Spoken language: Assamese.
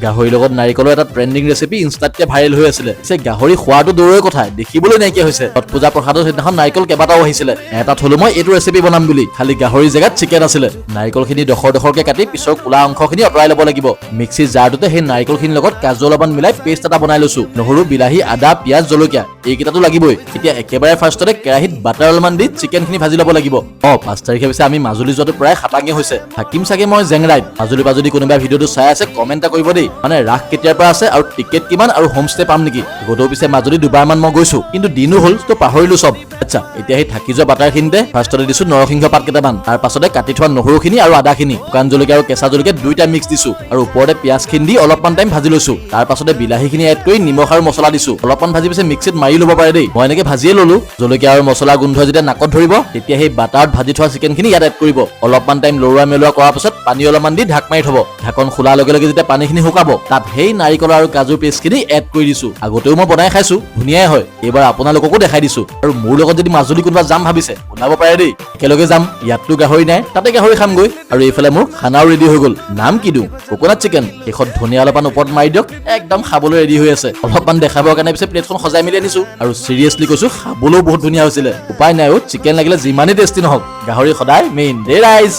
গাহৰিৰ লগত নাৰিকলৰ এটা ট্ৰেণ্ডিং ৰেচিপি ইনষ্টাতকে ভাইৰেল হৈ আছিলে। পিছে গাহৰি খোৱাটো দূৰৰে কথা, দেখিবলৈ নাইকিয়া হৈছে। ছট পূজা প্ৰসাদত সেইদিনাখন নাৰিকল কেইবাটাও আহিছিলে। এটা থলো মই এইটো ৰেচিপি বনাম বুলি। খালি গাহৰিৰ জেগাত চিকেন আছিলে। নাৰিকলখিনি ডোখৰ ডোখৰকে কাটি পিছৰ কোলা অংশখিনি আঁতৰাই ল'ব লাগিব। মিক্সিৰ জাৰটোতে সেই নাৰিকলখিনিৰ লগত কাজু অলপমান মিলাই পেষ্ট এটা বনাই লৈছো। নহৰু, বিলাহী, আদা, পিঁয়াজ, জলকীয়া এইকেইটাতো লাগিবই। এতিয়া একেবাৰে ফাৰ্ষ্টতে কেৰাহীত বাটাৰ অলপমান দি চিকেনখিনি ভাজি ল'ব লাগিব। 5 তাৰিখে পিছে আমি মাজুলী যোৱাটো প্ৰায় খাটাঙে হৈছে। থাকিম চাগে মই জেংৰাইত। মাজুলীৰ পৰা যদি কোনোবাই ভিডিঅ'টো চাই আছে, কমেণ্ট এটা কৰিব দেই, মানে ৰাস কেতিয়াৰ পৰা আছে আৰু টিকেট কিমান আৰু হোমষ্টে পাম নেকি? আগতেও পিছে মাজুলী দুবাৰমান মই গৈছো, কিন্তু দিনো হ'ল তো পাহৰিলো চব। আচ্ছা, এতিয়া সেই থাকি যোৱা বাটাৰখিনিতে ফাৰ্ষ্টতে দিছো নৰসিংহ পাত কেইটামান। তাৰ পাছতে কাটি থোৱা নহৰুখিনি আৰু আদাখিনি, শুকান জলকীয়া আৰু কেঁচা জলকীয়া দুইটা মিক্স দিছো আৰু ওপৰতে পিঁয়াজখিনি দি অলপমান টাইম ভাজি লৈছো। তাৰ পাছতে বিলাহীখিনি এড কৰি নিমখ আৰু মছলা দিছো। অলপমান ভাজি পিছে মিক্সিত মাৰি ল'ব পাৰে দেই, মই এনেকে ভাজিয়ে ললো। জলকীয়া আৰু মছলা গোন্ধ যেতিয়া নাকত ধৰিব, তেতিয়া সেই বাটাৰত ভাজি থোৱা চিকেনখিনি ইয়াত এড কৰিব। অলপমান টাইম লৰোৱা মেলোৱা কৰাৰ পাছত পানী অলপমান দি ঢাক মাৰি থব। ঢাকন খোলাৰ লগে লগে যেতিয়া পানীখিনি শুকাব, তাত সেই নাৰিকল আৰু কাজুৰ পেষ্টখিনি এড কৰি দিছো। আগতেও মই বনাই খাইছো, ধুনীয়াই হয়। এইবাৰ আপোনালোককো দেখাই দিছো। আৰু মোৰ লগত যদি মাজুলী কোনোবা যাম ভাবিছে, ওলাব পাৰে দেই, একেলগে যাম। ইয়াততো গাহৰি নাই, তাতে গাহৰি খামগৈ। আৰু এইফালে মোৰ খানাও ৰেডি হৈ গ'ল। নাম কি দিওঁ? Coconut chicken. শেষত ধনিয়া অলপমান ওপৰত মাৰি দিয়ক, একদম খাবলৈ ৰেডি হৈ আছে। অলপমান দেখাবৰ কাৰণে পিছে প্লেটখন সজাই মেলি আনিছো। আৰু চিৰিয়াছলি কৈছো, খাবলৈও বহুত ধুনীয়া হৈছিলে। উপায় নাই অ', চিকেন লাগিলে যিমানেই টেষ্টি নহওক, গাহৰি সদায় মেইন দেই ৰাইজ।